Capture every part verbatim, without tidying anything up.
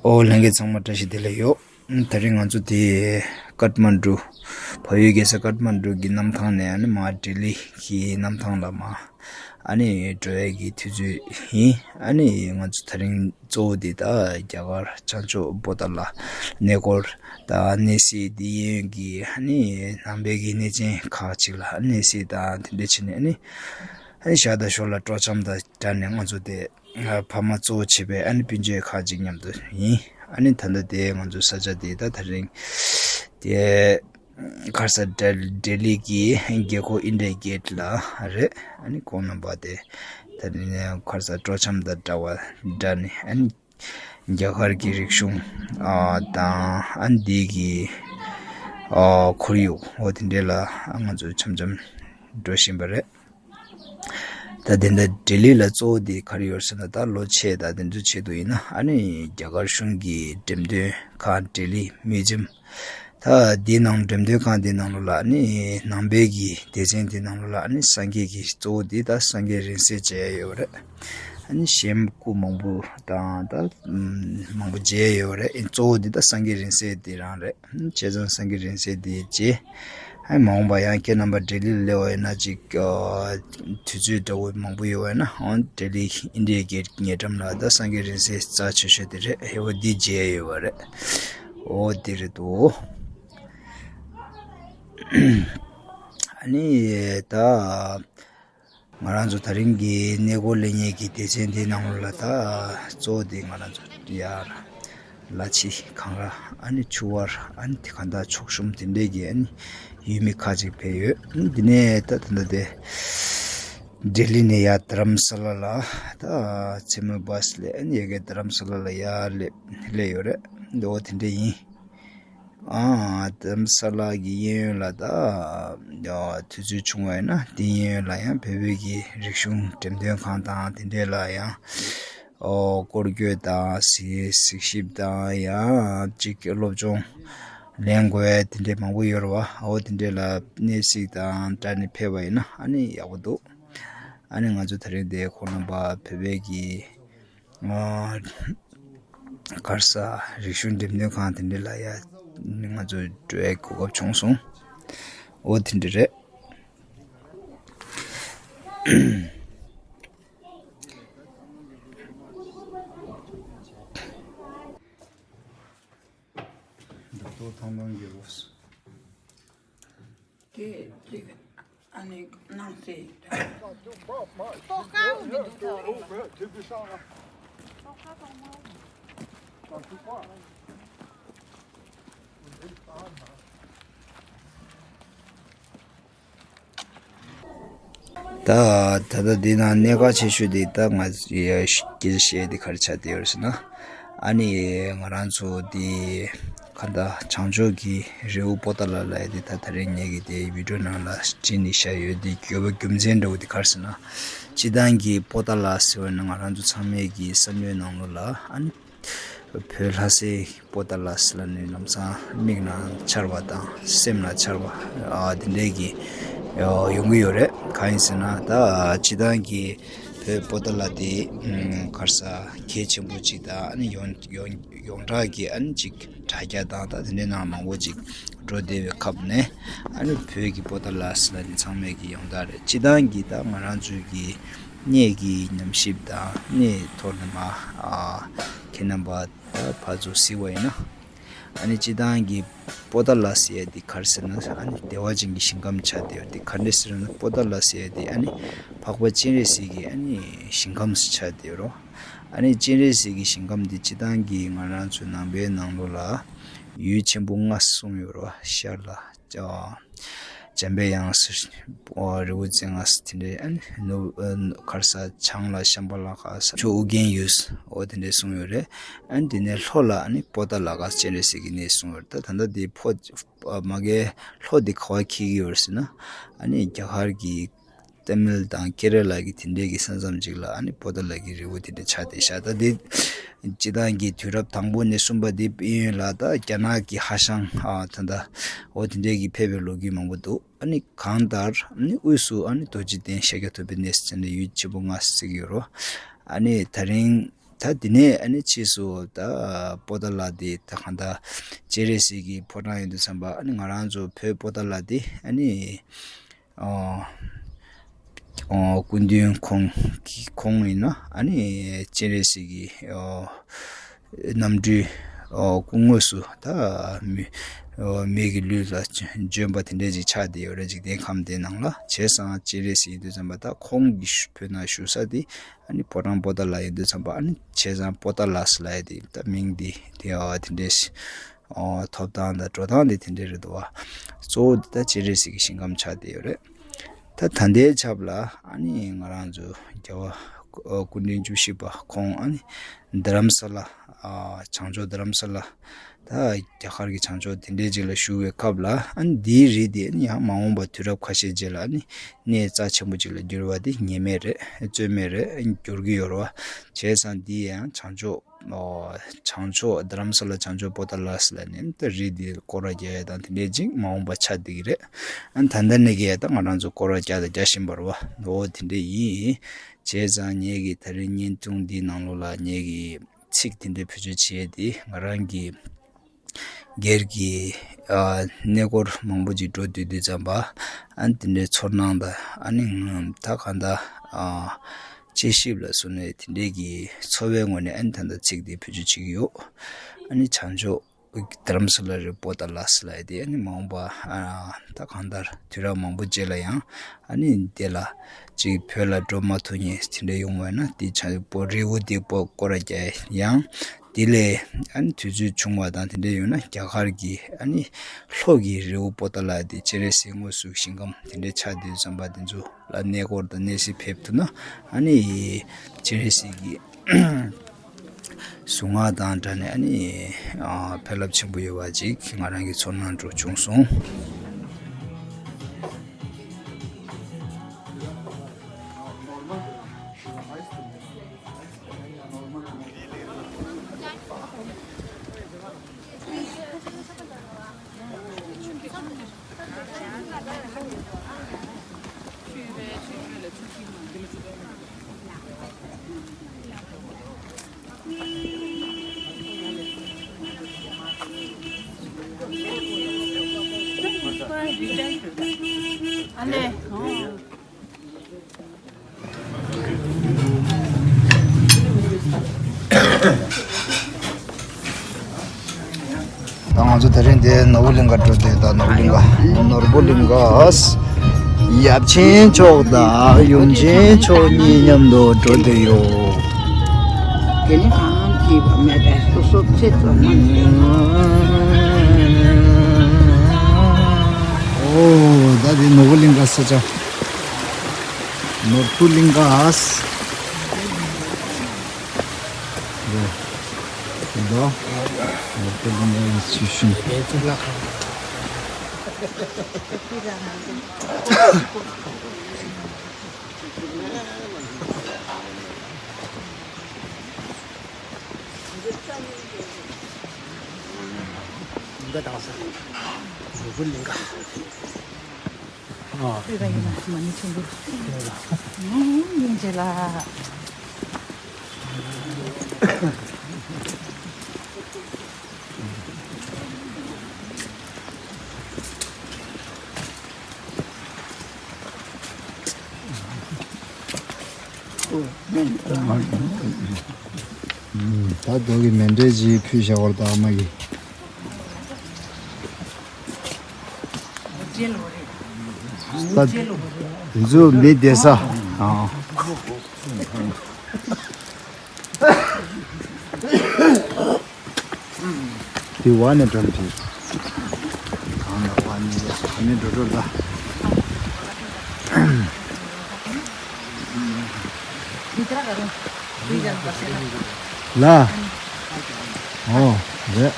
ཨོ་ལྷན་རྒྱས་ཚང་མ་བཀྲ་ཤིས་བདེ་ལེགས་ཡོད། ད་རིང་ང་ཚོ་དེ་ཀཏ་མན་ཌུ། བལ་ཡུལ་རྒྱལ་ས་ཀཏ་མན་ཌུ་གི་གནམ་ཐང་ནས་ཨ་ནི་མར་ལྡི་ལི་གི་གནམ་ཐང་ལ་མར་ཨ་ནི་འགྲོ་ཡས་ཀྱི་དུས་ཚོད་ཡིན། ཨ་ནི་ང་ཚོ་ད་རིང་གཙོ་བོ་དེ་ད་རྒྱ་གར་བྱང་ཕྱོགས་པོ་ཏཱ་ལ་གནས་སྐོར་དང་གནས་གཟིགས་འདི་གཡས་གཡོན་གྱི་ཨ་ནི་ནང་པའི་གི་གནས་ཆེན་ཁག་ཅིག་ལ་གནས་གཟིགས་དང་དེ་འདྲ་བྱས་ནས་ཨ་ནི་ཨ་ནི་ཞག་དང་ཞོར་ལ་སྤྲོ་འཆམ་དང་སྦྲགས་ནས་ང་ཚོ་དེ་ཕ་མ་གཙོ་བོ་བྱས་པའི་ཨ་ནི་སྤུན་མཆེད་ཁག་ཅིག་མཉམ་དུ་ཡིན། ཨ་ནི་ད་ལྟ་དེ་ང་ཚོ་ས་ཆ་དེ་ད་ད་རིང་དེ་ག་རེ་ཟེར། ལྡི་ལི་གི་རྒྱལ་སྒོ་ཨིན་ཌི་ཡ་གེ་ཊི་ལ་རེད། ཨ་ནི་ཁོང་རྣམ་པ་དེ་ད་ནི་ག་རེ་ཟེར། སྤྲོ་འཆམ་དང་འདྲ་བ་འདྲ་ནི་ཨ་ནི་རྒྱ་གར་གྱི་རིག་གཞུང་ཨ་དང་ཨ་ནི་འདི་གི་ཨ་ཁོར་ཡུག་འོ་དེ་འདྲས་ལ་ང་ཚོ་འཆམ་འཆམ་འགྲོ་བཞིན་པ་རེད། ད་དེ་འདྲ་ལྡི་ལི་ལ་གཙོ་བོ་དེ་ག་རེ་ཡོད་ཟེར་ན། ད་ལོ་ཕྱེད་དང་དེ་ཚོའི་ཆེད་དུ་ཡིན་ན་ཨ་ནི་རྒྱ་གར་གཞུང་གི་འགྲེམས་སྟོན་ཁང་ལྡི་ལི་མིའུ་ཛིམ། ད་དེའི་ནང་འགྲེམས་སྟོན་ཁང་དེའི་ནང་ལོགས་ལ་ཨ་ནི་ནང་པའི་གི་སྡེ་ཚན་དེའི་ནང་ལོགས་ལ་ཨ་ནི་སངས་རྒྱས་ཀྱི་གཙོ་བོ་དེ་ད་སངས་རྒྱས་རིང་བསྲེལ་མཇལ་ཡ་ཡོད་རེད། ཨ་ནི་གཞན་སྐུ་མང་པོ་དང་ད་མང་པོ་མཇལ་ཡ་ཡོད་རེད། གཙོ་བོ་དེ་ད་སངས་རྒྱས་རིང་བསྲེལ་དེ་རང་རེད། བྱས་ཙང་སངས་རྒྱས་རིང་བསྲེལ་དེ་རྗེས་ཨ་མ་འོངས་པ་ཡང་ཁྱེད་རྣམ་པ་ལྡི་ལི་ལ་སླེབས་པ་ཡིན་ན་ཅིག་ཨ་དུས་ཚོད་འདྲ་བོ་མང་པོ་ཡོད་པ་ཡིན་ན་ཨང་ལྡི་ལི་ཨིན་ཌི་ཡ་གེ་ཊི་ཉེ་འགྲམ་ལ་ད་སངས་རྒྱས་རིང་བསྲེལ་རྩ་ཆེ་ཤོས་དེ་རེད། ཧེ་བོ་འདི་མཇལ་ཡོད་པ་རེད། འོ་དེ་རེད་དོ། ཨ་ནི་ད། ང་རང་ཚོ་ད་རིང་གི་གནས་སྐོར་གླེང་མཁན་གྱི་སྡེ་ཚན་འདིའི་ནང་ལ་ད་གཙོ་བོ་དེ་ང་རང་ཚོ་ཡར་ལ་ཕྱི་གངས་ར་ཨ་ནི་ཆུ་དབར་ཨ་ནི་དེ་ག་ད་ཕྱོགས་གཤོམ་དེ་འདྲས་ཀྱི་ཨ་ནི་ཡུལ་མི་ཁག་ཅིག་ཕེབས་ཡོད། ཨ་ནི་འདི་ནས་ད་ད་ལྟ་དེ་ལྡི་ལི་ནས་ཡར་དྷ་རམ་ས་ལ་ལ་ད་མཚན་མོའི་བཱ་སི་སླེབས། ཨ་ནི་ཡ་གི་དྷ་རམ་ས་ལ་ལ་ཡར་སླེབས་སླེབས་ཡོད་རེད། འདི་འོ་དེ་འདྲས་ཡིན། ཨ་དྷ་རམ་ས་ལ་གི་གཡས་གཡོན་ལ་ད་དུས་ཚོད་བྱུང་བ་ཡིན་ན་དེའི་གཡས་གཡོན་ལ་ཡང་བོད་བོད་ཀྱི་རིག་གཞུང་འགྲེམས་སྟོན་ཁང་དང་དེ་འདྲས་ལ་ཡང་ཨོ་སྐོར་སྐྱོད་དང་གཟིགས་གཟིགས་ཞིབ་དང་ཡང་གཅིག་སློབ་སྦྱོང་ལེན་དགོས་དེ་འདྲས་མང་པོ་ཡོད་རེད་བ། འོ་དེ་འདྲས་ལ་གནས་གཟིགས་དང་འདྲ་ནས་ཕེབས་པ་ཡིན་ན་ཨ་ནི་ཡག་པོ་འདུག་ཨ་ནི་ང་ཚོ་ད་རེས་དེ་ཁོང་རྣམ་པ་བོད་བོད་ཀྱི་ཨ་ག་རེ་ཟེར། རིག་གཞུང་འགྲེམས་སྟོན་ཁང་དེ་འདྲ་ལ་ཡ་ང་ཚོ་འགྲོ་ཡའི་གོ་སྐབས་བྱུང་སོང་། འོ་དེ་འདྲ་རེད། འདི་ཐོག་ཐང་ཐང་གི་རོ། དེ་ཅིག་ཨ་ནི་ནང་སེ། ད་ད་ལྟ་འདི་ནང་གནད་འགག་ཆེ་ཤོས་དེ་ད་ང་ཡ་སྐད་ཆ་བཤད་དེ་ག་རེ་ཆགས་བསྡད་ཡོད་རེད་ཟེར་ན། ཨ་ནི་ང་རང་ཚོ་འདི་ག་ད་བྱང་ཕྱོགས་ཀྱི་རི་བོ་པོ་ཏཱ་ལ་ལ་ཡ་དེ་ད་ད་རེས་ངེད་ཀྱི་དེ་བི་ཌིའོ་ནང་ལ་བྲིས་ནས་བཞག་ཡོད། དེ་དགོས་པ་རྒྱུ་མཚན་འདྲ་བོ་དེ་ག་རེ་ཟེར་ན། སྤྱིར་བཏང་གི་པོ་ཏཱ་ལ་ཟེར་བ་ནི་ང་རང་ཚོ་ཚང་མས་ཀྱི་བསམ་བློའི་ནང་ལོགས་ལ་ཨ་ནི་བོད་ལྷ་སའི་པོ་ཏཱ་ལ་ཟེར་ལབ་ནས་ལམ་སང་མིག་ནང་འཆར་བ་དང་སེམས་ལ་འཆར་བ་ཨ་དེ་འདྲས་ཀྱི་ཡོང་གི་ཡོད་རེད། གང་ཡིན་ཟེར་ན་ད་སྤྱིར་བཏང་གི་བོད་པོ་ཏཱ་ལ་དེ་ཨ་ག་རེ་ཟེར་གལ་ཆེན་པོ་ཅིག་དང་ཨ་ནི་ཡོངས་ཡོངས་ཡོངས་གྲགས་ཀྱི་ཨ་ནི་ཅིག་དྲ་རྒྱ་དང་ད་དེ་འདྲའི་ནང་མང་པོ་ཅིག་འགྲོ་བསྡད་པའི་སྐབས་ནས་ཨ་ནི་བོད་ཀྱི་པོ་ཏཱ་ལ་ཟེར་ལབ་ནས་ཚང་མས་ཀྱི་ཡོངས་གྲགས་རེད། སྤྱིར་བཏང་གི་ད་ང་རང་ཚོའི་གི་གནས་ཀྱི་ཉམས་ཞིབ་དང་གནས་ཐོག་ནས་མ་ཨ་ཁྱེད་རྣམ་པ་ད་ཕར་ཚུར་གཟིགས་པ་ཡིན་ན། ཨ་ནི་སྤྱིར་བཏང་གི་པོ་ཏཱ་ལ་ཟེར་ཡ་དེ་ག་རེ་ཟེར་ན་ཨ་ནི་བདེ་བ་ཅན་གྱི་ཞིང་ཁམས་ཆགས་བསྡད་ཡོད་དེ་ག་འདྲས་ཟེར་ན་པོ་ཏཱ་ལ་ཟེར་ཡ་དེ་ཨ་ནི་འཕགས་པ་སྤྱན་རས་གཟིགས་ཀྱི་ཨ་ནི་ཞིང་ཁམས་སུ་ཆགས་བསྡད་ཡོད་རོ། ཨ་ནི་སྤྱན་རས་གཟིགས་ཀྱི་ཞིང་ཁམས་དེ་སྤྱིར་བཏང་གི་ང་རང་ཚོའི་ནང་པའི་ནང་ལོགས་ལ་ཡུལ་ཆེན་པོ་ལྔ་གསུངས་ཡོད་རོ། ཤར་ལ་འཇམ་པའི་དབྱངས་ཟེར། རི་བོ་རྩེ་ལྔ་ཟེར་དེ་འདྲའི་ཨ་ནི་ནུབ་ག་རེ་ཟེར་བྱང་ལ་ཤམ་བྷ་ལ་ཁ་ཟེར་ཆུ་ཨུ་རྒྱན་ཡུལ་ཟེར་འོ་དེ་འདྲའི་གསུངས་ཡོད་རེད། ཨ་ནི་དེ་ནས་ལྷོ་ལ་ཨ་ནི་པོ་ཏཱ་ལ་ག་སྤྱན་རས་གཟིགས་ཀྱི་གནས་གསུངས་ཡོད་རེད། ད་ད་ལྟ་དེ་ཕོ་མ་གའི་ལྷོ་དེ་ག་བ་འཁེལ་གྱི་ཡོད་རེད་ཟེར་ན་ཨ་ནི་རྒྱ་གར་གྱི་ཏ་མིལ་དང་ཀེ་ར་ལ་གི་དེ་འདྲའི་གི་ས་མཚམས་ཅིག་ལ་ཨ་ནི་པོ་ཏཱ་ལ་གི་རི་བོ་དེ་འདྲ་ཆགས་བསྡད་ཤག་ད་དེ་སྤྱིར་བཏང་གི་དུས་རབས་དང་པོ་ནས་གསུམ་པ་དེ་གཡས་གཡོན་ལ་ད་རྒྱ་ནག་གི་ཧྭ་ཤང་ཨ་ད་ད་འོ་དེ་འདྲའི་གི་ཕེབས་པའི་ལོ་རྒྱུས་མང་པོ་འདུག་ཨ་ནི་གང་ལྟར་ཨ་ནི་དབུས་སུ་ཨ་ནི་རྡོ་རྗེ་གདན་ཤཱཀྱ་ཐུབ་པའི་གནས་ཟེར་ནས་ཡུལ་ཆེན་པོ་ལྔ་ཟེར་གྱི་ཡོད་རོ། ཨ་ནི་ད་རིང་ ད་དེ་ནས་ཨ་ནི་ཕྱིས་སུ་ད་པོ་ཏཱ་ལ་དེ་ད་གང་ལྟར་སྤྱན་རས་གཟིགས་ཀྱི་ཕོ་བྲང་ཡིན་དུས་ཙམ་པ་ཨ་ནི་ང་རང་ཚོ་བོད་པོ་ཏཱ་ལ་དེ་ཨ་ནི། ཨོ། ཨོ། སྐུ་མདུན་ཁོང་གི་ཁོང་ཡིན་ན་ཨ་ནི་སྤྱན་རས་གཟིགས་ཀྱི་ཨོ། རྣམ་སྤྲུལ་ཨོ་སྐུ་དངོས་སུ་ད་མི་ཨོ་མི་གི་ལུས་ལ་བྱོན་པ་དེ་འདྲས་ཅིག་ཆགས་བསྡད་ཡོད་རེད། འཇིག་རྟེན་ཁམས་དེ་ནང་ལ། བྱས་ཙང་སྤྱན་རས་གཟིགས་ཡིན་དུས་ཙམ་པ་ད་ཁོང་གི་བོད་ནང་བཞུགས་ས་དེ་ཨ་ནི་ཕོ་བྲང་པོ་ཏཱ་ལ་ཡིན་དུས་ཙམ་པ་ཨ་ནི་བྱས་ཙང་པོ་ཏཱ་ལ་ཟེར་ལབ་ཡ་དེ་ད་མིང་དེ་དེ་ཨོ་དེ་འདྲས། ཨོ། ཐོབ་སྟངས་དང་འགྲོ་སྟངས་དེ་དེ་འདྲས་རེད་འདུག་བ། གཙོ་བོ་འདི་ད་སྤྱན་རས་གཟིགས་ཀྱི་ཞིང་ཁམས་ཆགས་བསྡད་ཡོད་རེད། ད་ད་ལྟའི་ཆབ་ལ་ཨ་ནི་ང་རང་ཚོ་རྒྱལ་བ་སྐུ་ཕྲེང་བཅུ་བཞི་པ་ཁོང་ཨ་ནི་རྡ་རམ་ས་ལ། ཨ། བྱང་ཕྱོགས་རྡ་རམ་ས་ལ། ད་རྒྱ་གར་གྱི་བྱང་ཕྱོགས་དེ་འདྲས་ཅིག་ལ་བཞུགས་པའི་སྐབས་ལ་ཨ་ནི་འདིའི་རི་དེ་ཨ་ནི་ཡང་མ་འོངས་པ་དུས་རབས་ཁ་ཤས་རྗེས་ལ་ཨ་ནི་གནས་རྩ་ཆེན་པོ་ཅིག་ལ་འགྱུར་བ་དེ་ངེས་མེད་རེད། རྩོད་མེད་རེད། འགྱུར་གྱི་ཡོད་རེད་བ། བྱས་ཙང་འདི་ཡང་བྱང་ཕྱོགས། ཨོ། བྱང་ཕྱོགས་རྡ་རམ་ས་ལ་བྱང་ཕྱོགས་པོ་ཏཱ་ལ་ཟེར་ལབ་ནས་ད་རི་འདི་སྐོར་ར་རྒྱག་ཡ་དང་དེ་འདྲས་ཅིག་མ་འོངས་པ་ཆགས་བསྡད་ཀྱི་རེད། ཨ་ད་ལྟ་ནས་ཀྱི་ཡ་ད་ང་རང་ཚོ་སྐོར་ར་རྒྱག་དང་རྒྱག་བཞིན་པ་རེད་བ། འོ་དེ་འདྲས་ཡིན། བྱས་ཙང་ངེད་ཀྱི་ད་རིང་བརྙན་ཐུང་འདིའི་ནང་ལོགས་ལ་ངེད་ཀྱི་ཚིག་དེ་འདྲས་བེད་སྤྱོད་བྱས་ཏེ་ང་རང་གི་སྒེར་གྱི་ཨ་གནས་སྐོར་མང་པོ་ཅིག་འགྲོ་སྡོད་དུས་ཙམ་པ་ཨ་དེ་འདྲའི་ཚོར་སྣང་དང་ཨ་ནི་ད་གང་ལྟར་ཨ་དཔྱད་ཞིབ་ལ་སོགས་ནས་དེ་འདྲའི་གི་ཚོར་བའི་ངོས་ནས་ཨ་ནི་ད་ལྟ་ཚིག་དེ་བེད་སྤྱོད་བྱེད་ཀྱི་ཡོད། ཨ་ནི་བྱང་ཕྱོགས་རྡ་རམ་ས་ལ་རི་པོ་ཏཱ་ལ་ཟེར་ལབ་ཡ་དེ་ཨ་ནི་མ་འོངས་པ་ཨ་ད་གང་ལྟར་དུས་རབས་མང་པོ་རྗེས་ལ་ཡང་ཨ་ནི་དེ་ལ་ཅིག་བོད་ལ་འགྲོ་མ་ཐུབ་མཁན་དེ་འདྲ་ཡོང་བ་ན་དེ་བྱང་པོ་རི་བོ་དེ་པོ་སྐོར་ར་རྒྱག་ཡང་། དེ་ལས་ཨ་ནི་དུས་ཚོད་བྱུང་བ་དང་དེ་འདྲ་ཡོད་ན་རྒྱ་གར་གྱི་ཨ་ནི་ལྷོ་གི་རི་བོ་པོ་ཏཱ་ལ་དེ་སྤྱན་རས་གཟིགས་དངོས་སུ་ཞིང་ཁམས་དེ་འདྲ་ཆགས་བསྡད་ཙམ་པ་དེ་ཚོ་ལ་གནས་སྐོར་དང་གནས་གཟིགས་ཕེབས་ཐུབ་ན་ཨ་ནི་སྤྱན་རས་གཟིགས་ཀྱི་གཟུངས་སྔགས་དང་སྦྲགས་ནས་ཨ་ནི་ཨ་ཕན་རླབས་ཆེན་པོ་ཡོད་པ་ཅིག་ང་རང་གི་ཚོར་སྣང་འདྲ་བྱུང་སོང་། ད་ང་ཚོ་དེ་རིང་འདིར་ནོར་བུ་གླིང་ག་འགྲོ་བསྡད། ད་ནོར་བུ་གླིང་ག་ནོར་བུ་གླིང་ག་ཡབ་ཆེན་མཆོག་དང་ཡུམ་ཆེན་མཆོག་གཉིས་མཉམ་དུ་འགྲོ་བསྡད་ཡོད། དེ་ནི་གང་བགྱིས་པ་མེད་པས་སོ་སོ་ཚེ་གཙོ་མ་ནི། ཨོ། ད་འདི་ནོར་བུ་གླིང་ག་ས་ཆ། ནོར་བུ་གླིང་ག། འདི་འདི་ནོར་བུ་གླིང་ག་ཞུ་ཞུ། གླིང་ག་དང་ས། ནོར་བུ་གླིང་ག། ཨ། ཨོ་ད་རྡོ་གི་མཎྜལ་ཅིག་ཕུལ་བཞག་པ་རེད་ད་ཨ་མ་གིས། ད་དེ་ཚོ་མི་བསྡད་ས། ཨ། དེ་བ་ནས་འགྲོ་ནི་དེ། གང་ལ་བ་ནི་ག་ནས་འགྲོ་འགྲོ་ལ། ལ། ཨོ། རེད།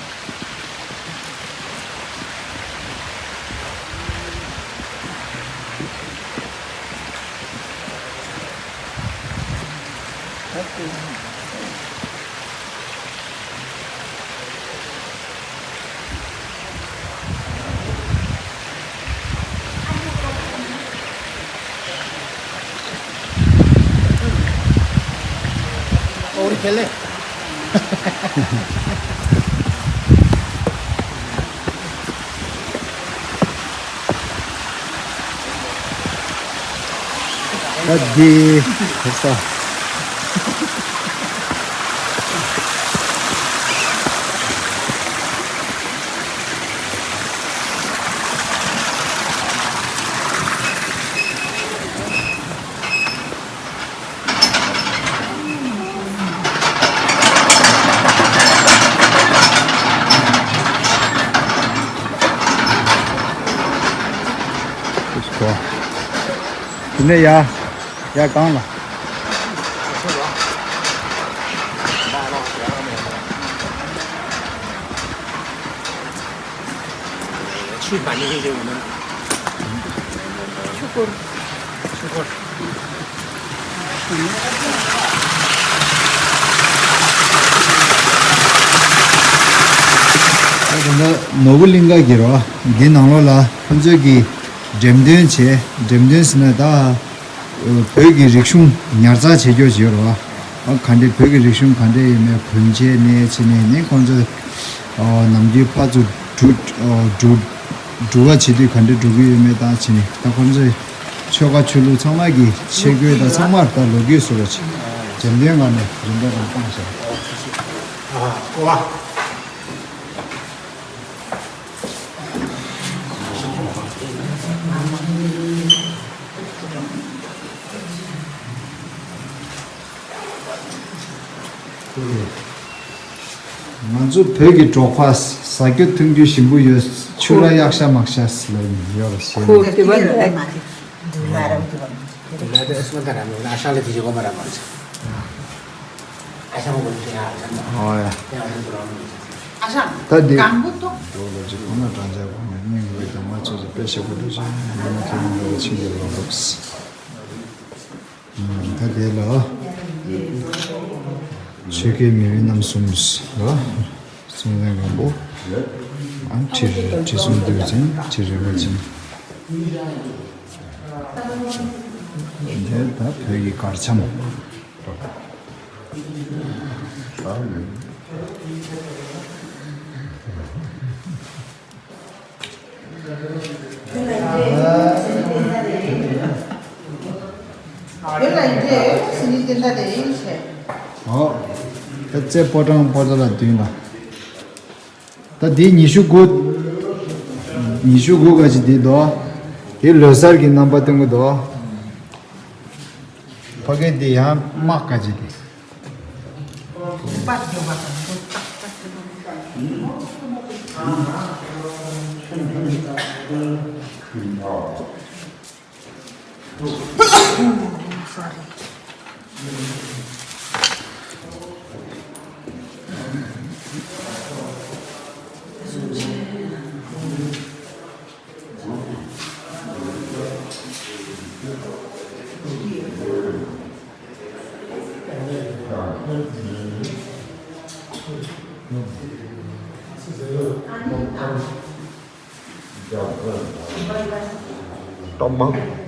ཨོ་རི་ཁེ་ལེ། ད་འདི་ཁ་ས། དེ་ནས་ཡ། ཡ་གང་ལ། ཆུ་ག་ནས་ཡིན་ཞེས་འོང་ན། ཆུ་སྐོར། ཆུ་སྐོར། ད་ད་ནོར་བུ་གླིང་ག་གི་རོ་འདི་ནང་ལོགས་ལ་ཁོ་ཚོས་ཀྱི་འགྲེམས་སྟོན་བྱས། འགྲེམས་སྟོན་ཟེར་ན་ད། བོད་ཀྱི་རིག་གཞུང་ཉར་ཚགས་བྱེད་རྒྱུ་ཞིག་ཡོད་རེད་བ། ག་འདྲའི་བོད་ཀྱི་རིག་གཞུང་ག་འདྲའི་ཡོད་མེད་གོན་ཆས་ནས་ཕྱིན་ནས་ནི་ཁོང་ཚོས་ནམ་རྒྱུན་ཕར་ཚུར་འགྲུལ་འགྲུལ་འགྲུལ་བ་བྱེད་དུས་ག་འདྲ་འགྲོ་གི་ཡོད་མེད་དང་ཕྱིན་ནས་ད་ཁོང་ཚོས་ཆོལ་ཁ་ཆོས་ལུགས་ཚང་མ་གི་ཆས་གོས་དང་ཚང་མར་ད་ལོ་རྒྱུས་བཟོ་འདྲ་ཅིག་འགྲེམས་སྟོན་ངང་ནས་རིམ་པས་རང་བཏང་བཞག་ང་ཚོ་བོད་ཀྱི་འབྲོག་པ་ཟ་རྒྱུ་འཐུང་རྒྱུ་ཞིམ་པོ་ཡོད། ཆུ་ལ་གཡག་ཤ་མག་ཤ་ཟེར་ལ་ཡོད་རེད་ཤེས། ཁོ་དེ་བ་ལ་དེ་ལ་དེ་ཨ་ཤང་ལ་དེ་ཞིག་གོ་མ་ར་མ་རེད། ཨ་ཤང་གོ་ཞིག་ཨ་ཤང་ཨོ་ཡ། ཨ་ཤང་ད་དེ་གང་པོ་ཏོ། འགྲོ་ལ་ཅིག་ཁོ་ན་དྲང་ཆ་གོ་ནས་སྙིང་རུས་དང་ང་ཚོ་ཅིག་དཔེ་ཞེ་པོ་འགྲོ་ཆེན་ཡོད་ན་ཁྱེད་རང་འགྲོ་ཆིན་གྱི་ལོ་ལོགས། ད་དེ་ལ་ཆོས་སྐད་མི་བའི་རྣམ་གསུམ་ལ་གསུང་ལན་རིང་པོ། ཁྲི་ཁྲི་སུམ་བདུན་ཅན་ཁྲི་རིན་པོ་ཆེ། དེ་ད་བོད་ཀྱི་གར་འཆམ། ཨོ། ད་རྩེ་ཕོ་བྲང་པོ་ཏ་ལ་བདུན་ལ། ད་འདི་ཉི་ཤུ་དགུ། ཉི་ཤུ་དགུ་ག་ཅི་འདི་དོ། དེ་ལོ་གསར་གྱི་རྣམ་པ་སྟོན་གི་དོ། ཕ་གི་འདི་ཡང་དམག་ག་ཅི་འདི། སྟོབས་མང་།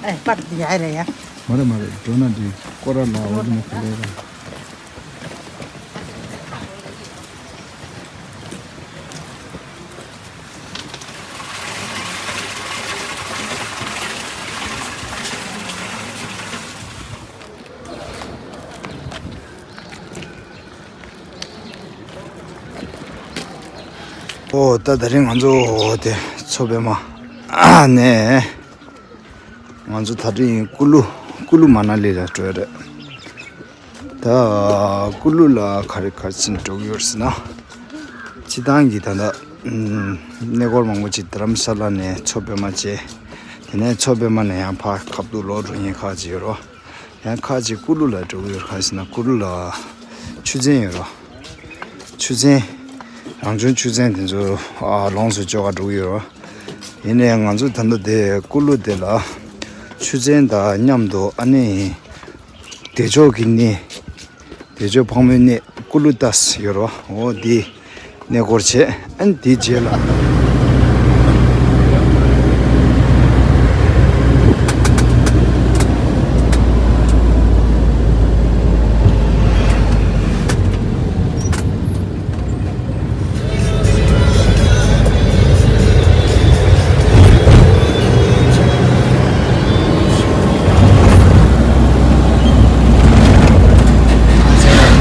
ཨེ་པར་འདི་ཡ་རེད་ཡ། མ་རེད་མ་རེད། འགྲོ་ན་འདི་སྐོར་ར་ལ་འོ་དེ་ནས་ག་ལེ་ར། ཨོ་ད་དེ་རིང་ང་ཚོ་དེ་མཚོ་པདྨ་ནས་ང་ཚོ་ད་རིང་ཀུ་ལུ་ ཀུ་ལུ་མ་ན་ལི་ལ་འགྲོ་ཡ་རེད། ད་ཀུ་ལུ་ལ་ག་རེ་ག་རེ་བྱས་ནས་འགྲོ་གི་ཡོད་རེད་ཟེར་ན། སྤྱིར་བཏང་གི་ད་ལྟ་ཨམ་གནས་སྐོར་མང་པོ་ཅིག་རྡ་རམ་ས་ལ་ནས་མཚོ་པད་མ་བྱས། དེ་ནས་མཚོ་པད་མ་ནས་ཡང་ཕར་ཁ་བསྡུ་ལོག་འགྲོ་མཁན་ཁག་ཅིག་ཡོད་རེད། ཡང་ཁག་ཅིག་ཀུ་ལུ་ལ་འགྲོ་གི་ཡོད་རེད། ག་རེ་ཟེར་ན་ཀུ་ལུ་ལ་ཆུ་ཚན་ཡོད་རེད། ཆུ་ཚན། རང་བྱུང་ཆུ་ཚན་དེ་ཚོ་ཨ་ལོངས་སུ་སྤྱོད་ག་འགྲོ་གི་ཡོད་རེད། ཡིན་ནའི་ང་ཚོ་ད་ལྟ་དེ་ཀུ་ལུ་དེ་ལ་ཆུ་ཚན་དང་མཉམ་དུ་ཨ་ནི་བདེ་མཆོག་གི་གནས། བདེ་མཆོག་ཕག་མོའི་གནས་ཀུ་ལུ་ཏཱས་ཡོད་རེད། འོ་དེ་གནས་སྐོར་བྱས། ཨ་ནི་དེའི་རྗེས་ལ།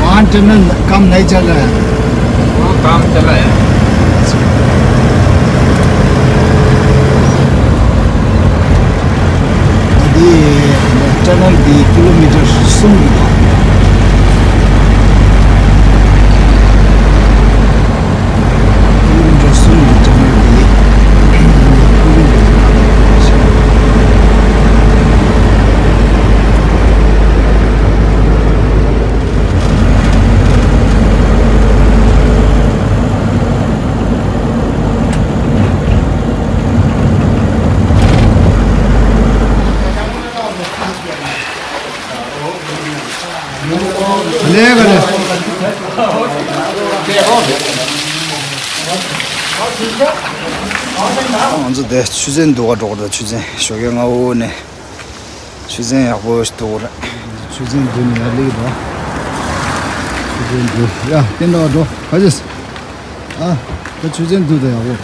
वहाँ टनल काम नहीं चल रहा है। वो काम चला है। འདི་ཊ་ནལ་འདི་ཀི་ལོ་མི་ཊར་གསུམ་རེད། ཀི་ལོ་མི་ཊར་གསུམ་རེད་ཊ་ནལ་འདི། ལས་ཀ་རེད། ང་ཚོ་དེ་ཆུ་ཚན་འདུག་ག་འགྲོ་གི་འདུག་ཆུ་ཚན་ཞོགས་ཀས་སྔ་པོ་ནས། ཆུ་ཚན་ཡག་པོ་ཞིག་འདུག་རེད། ཆུ་ཚན་འདུག་ནས་ཡར་སླེབས་འདུག་ཆུ་ཚན་འདུག་ཡ་བསྟན་འགྲོ་འགྲོ་ག་ཅེས། ཨ། ད་ཆུ་ཚན་འདུག་ད་ཡག་པོ།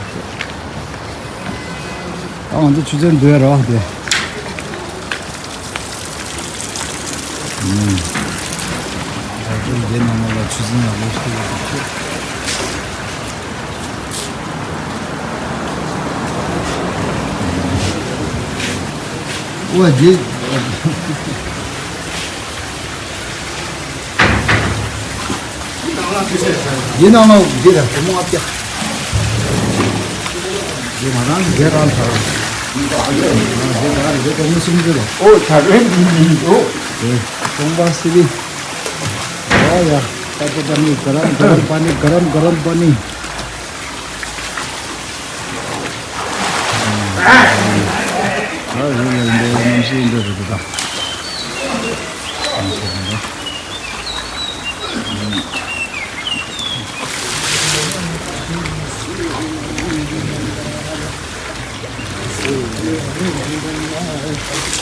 ད་ང་ཚོ་ཆུ་ཚན་འདུག་ཡ་རེད་བ་དེ། ཨུམ། ད་དེ་འདི་ནང་ལ་ཆུ་ཚན་ཡག་པོ་ཞིག་འདུག་ཨོ་ཡ། འདི་ནང་ལ་འདི་ར་སྒོར་མོ་ལྔ་བརྒྱ། འདི་ང་རང་འདི་རང་ཚར། འདི་ང་རང་འདི་སྒོར་མོ་སུམ་ཅུ་རེད། ཨོ་ད་རེད་འདི་འདི་འདི་ཨོ། དེ་ཀྲོང་པ་སི་ལི། ཨོ་ཡ། ཏ་ཏ་ཏ་ནི་ག་རམ་ག་རམ་པ་ནི་ག་རམ་ག་རམ་པ་ནི། ཨ་ཡིན་ལ་འདི་གནམ་གཤིས་འདི་རེད་འདུག་ད།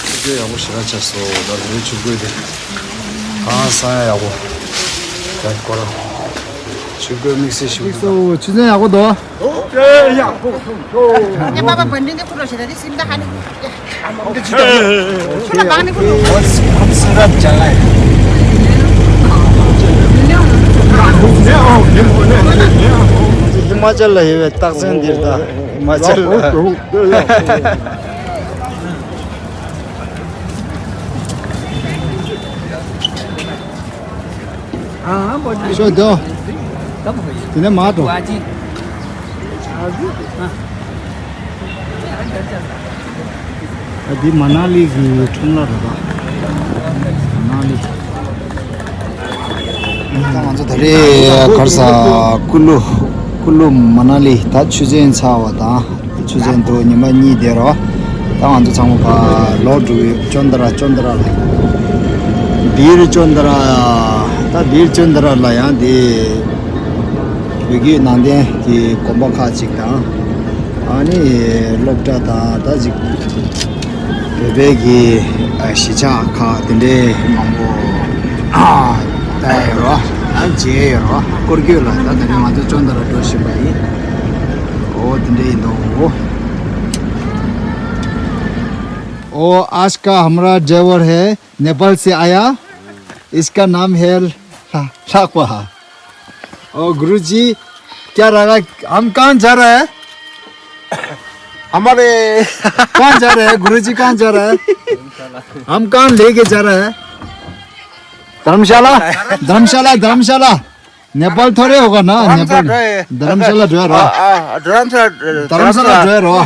ཆུ་ཚན་ཡག་པོ་ཞེ་དྲག་ཆགས་སོང་། ད་རེས་ཆུ་བརྐོས་དེ་ཧང་སང་ཡག་པོ། ད་སྐོར་ཆུ་བརྐོས་དམིགས་བསལ་ཞིག་འདུག་ད། ཆུ་ཚན་ཡག་པོ་འདུག་ཡ་པ་པ་འདི་འདི་ཁུ་རོ་ཞེ་ད་དེ་སིམ་ད་ཧ་ནི། ཁུ་ལ་བང་ནི་ཁུ་ལ། ཧི་མ་ཅལ་ལ་ཡོད་པའི་རྟགས་མཚན་འདིར་ད། ཧི་མ་ཅལ་ལ། ཤོ་དོ། དེ་ནས་མ་འགྲོ། ཨ་འདི་མ་ན་ལི་གི་ཁྲོམ་ར་རེད་པ། མ་ན་ལི། ད་ང་ཚོ་ད་རེས་ག་རེ་ཟ། ཀུ་ལུ། ཀུ་ལུ་མ་ན་ལི་ད་ཆུ་ཚན་ཚར་བ་དང་། ཆུ་ཚན་དུ་ཉི་མ་གཉིས་བསྡད་རོགས། ད་ང་ཚོ་ཚང་མ་ཕར་ལོག་འགྲོ་གི་ཡོད། ཅོན་ཏ་ར་ཅོན་ཏ་ར་ལ། བིར་ཅོན་ཏ་ར། ད་བིར་ཅོན་ཏ་ར་ལ་ཡང་དེ་བོད་བརྒྱུད་ནང་བསྟན་གྱི་དགོན་པ་ཁག་ཅིག་དང་། ཨ་ནི་སློབ་གྲྭ་དང་ད་ཅིག་བོད་པའི་གི་ཨ་གཞིས་ཆགས་ཁག་དེ་འདྲའི་མང་པོ་ཨ་ལྟ་ཡ་ཡོད་རོ། ཨ་མཇལ་ཡ་ཡོད་རོ། སྐོར་སྐྱོད་ལ་ད་ད་རེས་ང་ཚོ་ཅོན་ཏ་ར་འགྲོ་བཞིན་པ་ཡིན། འོ་དེ་འདྲ་ཡིན་འདུག ओ आज का हमारा ड्राइवर है, नेपाल से आया, इसका नाम है ला-, लाकवा। ओ गुरुजी, क्या रहा, हम कहाँ जा रहा है? हमारे कहाँ जा रहे हैं गुरुजी, कहाँ जा रहे हैं? हम कहाँ लेके जा रहे हैं? धर्मशाला, धर्मशाला, धर्मशाला। नेपाल थोड़े होगा ना, नेपाल। धर्मशाला ड्राइभर हो। धर्मशाला ड्राइभर हो।